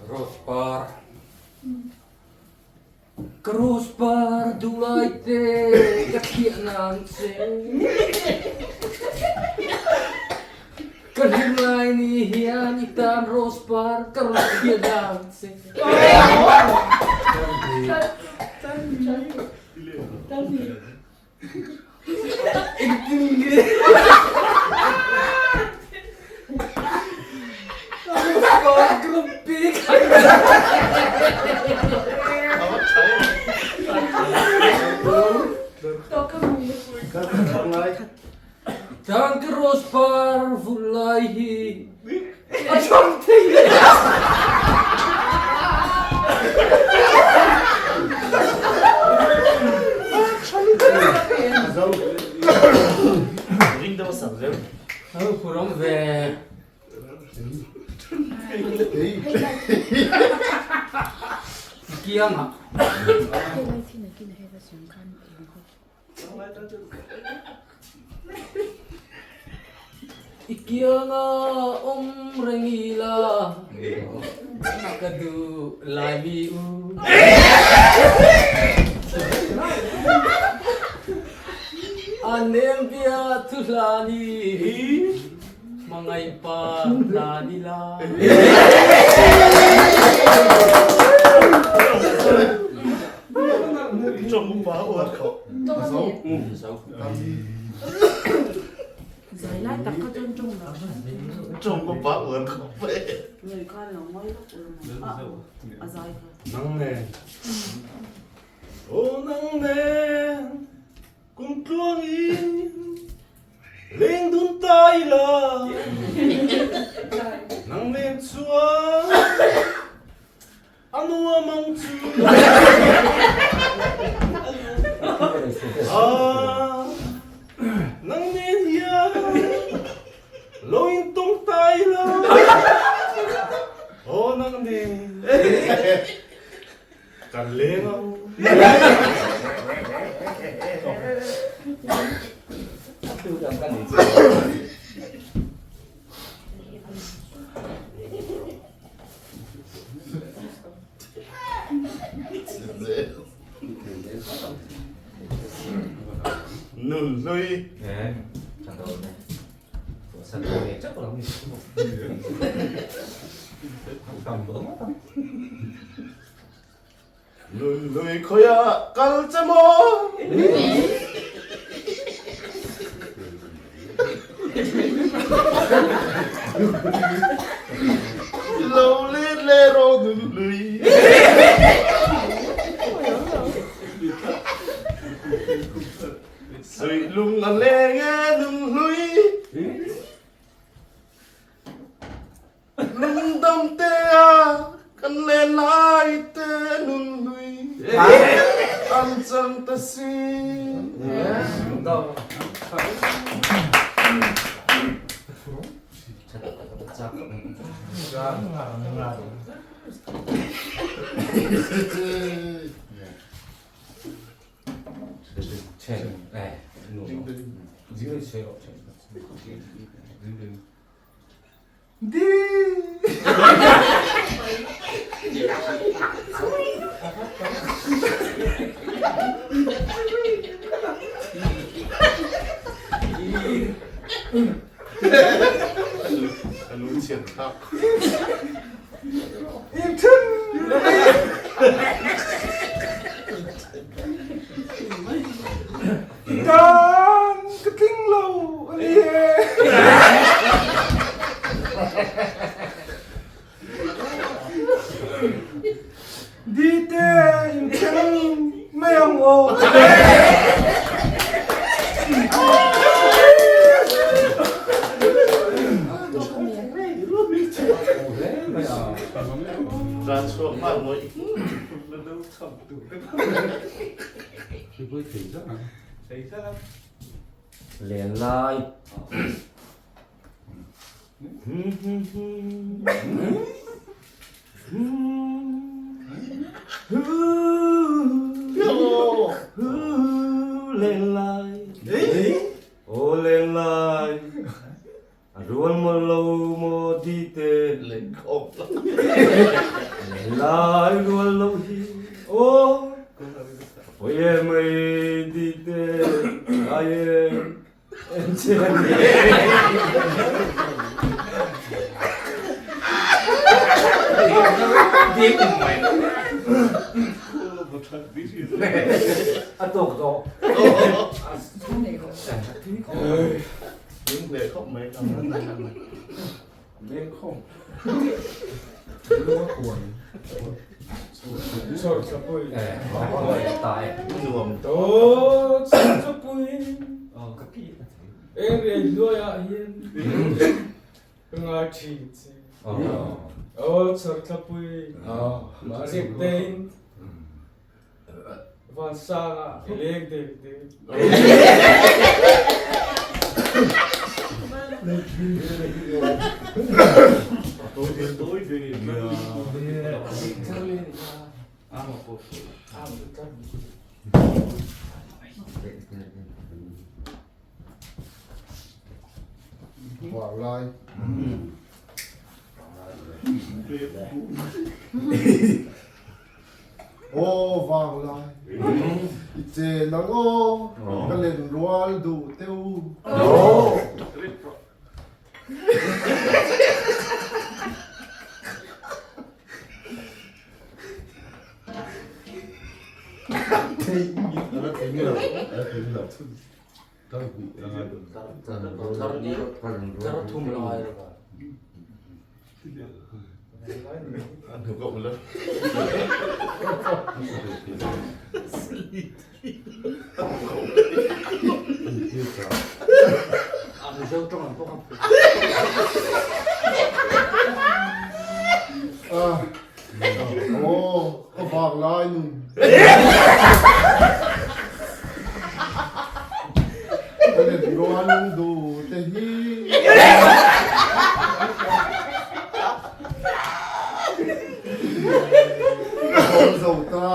Rose par Ka rose par duhlai te ka thliah nan che Ka hlim lai ni hian i tan rose par ka rawn thliah nan che Engtin nge Tang ka rose par vul lai hi a chang thei le. Ring deuh sak zeu. Ho phurawm ve. Kianga. I kianga awm reng ila ka duh lai mi u. A nem bia thu hlan i hmangaih pa hlan ila. Nang nen Aw nang nen kum tluang in leng dun ta ila Nang nen chuan A nuam ang chu A nang nen hian lo in tawng ta ila Aw nang nen kan leng ang. Nun hlui. Nun hlui khawiah kal che maw? Lo let leh rawh nun hlui. Suih lung a leng e nun hlui. Lungdam te a kan len lai te nun hlui an cang ta si. Tan ka tling lo a ni e. Dite in then mai ang aw. Len lai. A tawk tawh. Vansang ah i leng dek dek. Vanglai. Aw vanglai i chen ang aw ka len rual duh teh u. Aw ka vanglai nun. Ka let rual duh te hi. Ka awm zo ta.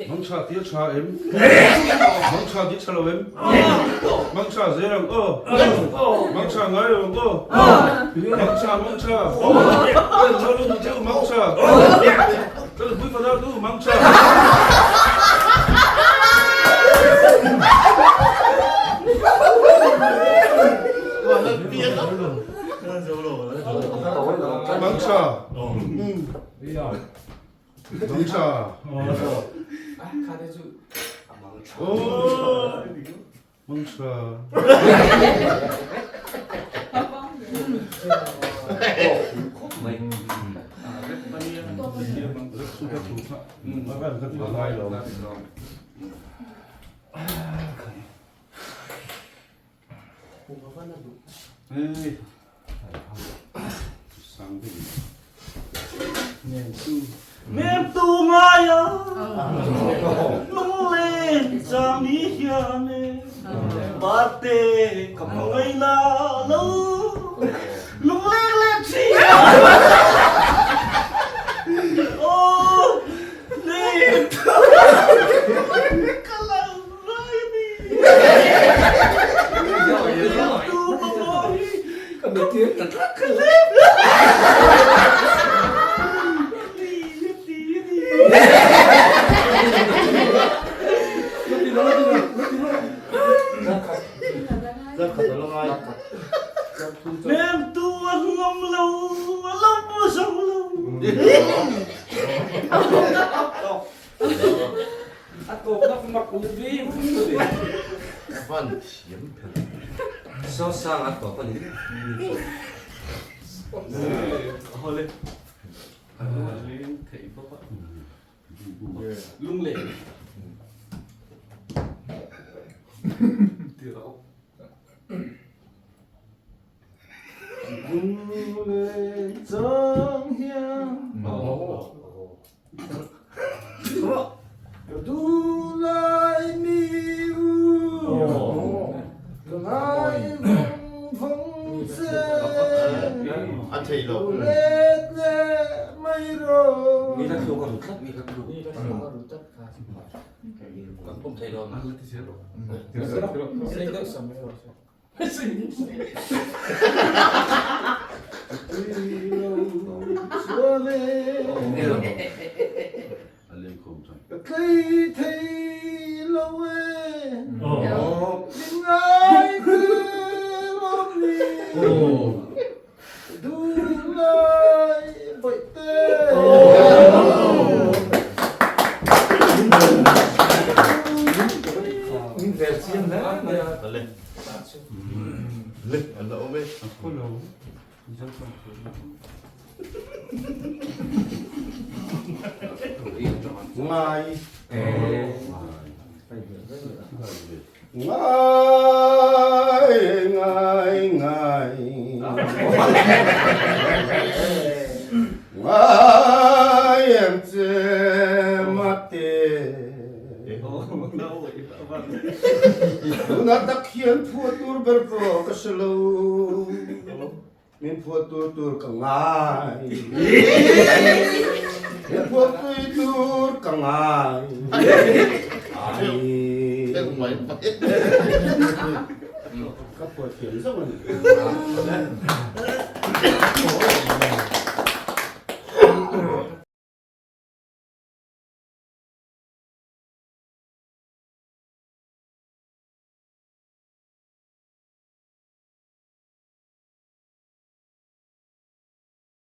Mangtha ti a tha em? Mangtha ti tha lo em? Mangtha zel ang aw. Mangtha ngai lo ang aw. Mangtha mangtha. Ka lo lu tu cheu mangtha. Ka lo pui fana tu mangtha. Mangtha. Mangtha. Mangtha. Khawp mai. Nem tu ngai a lunglen chang ni hian e Parte ka hmangaih la lo lungleng leh thin aw nem tu ka lo ngai a ni nem tu mamawh hi ka ka lem Nem tu an ngam lo, a lo zo lo. A tawpna ka mak lu vi. Van thiam pher. So sang a tawp a ni. Hole. Lunglen. Lunglen chang hian ka duh lai mi u ka ngai vawng vawng che A thei lo. Let leh mai rawh. Mi hla thluk a ru tlat, mi hla thluk. Kan pawm thei lo. Ka tlei thei lo e, min ngai te lawm ni, ka duh lai bawih te. Min vel chiam hle mai a. Le, an la awm e. Ngai. Ngai, ngai, ngai. Ngai em che mate. Tuna tak hian phua tur ber pawh ka hre lo. Min phuah tur tur ka ngai. Min phuah tui tur ka ngai. Ka phuah thiam zawk a ni.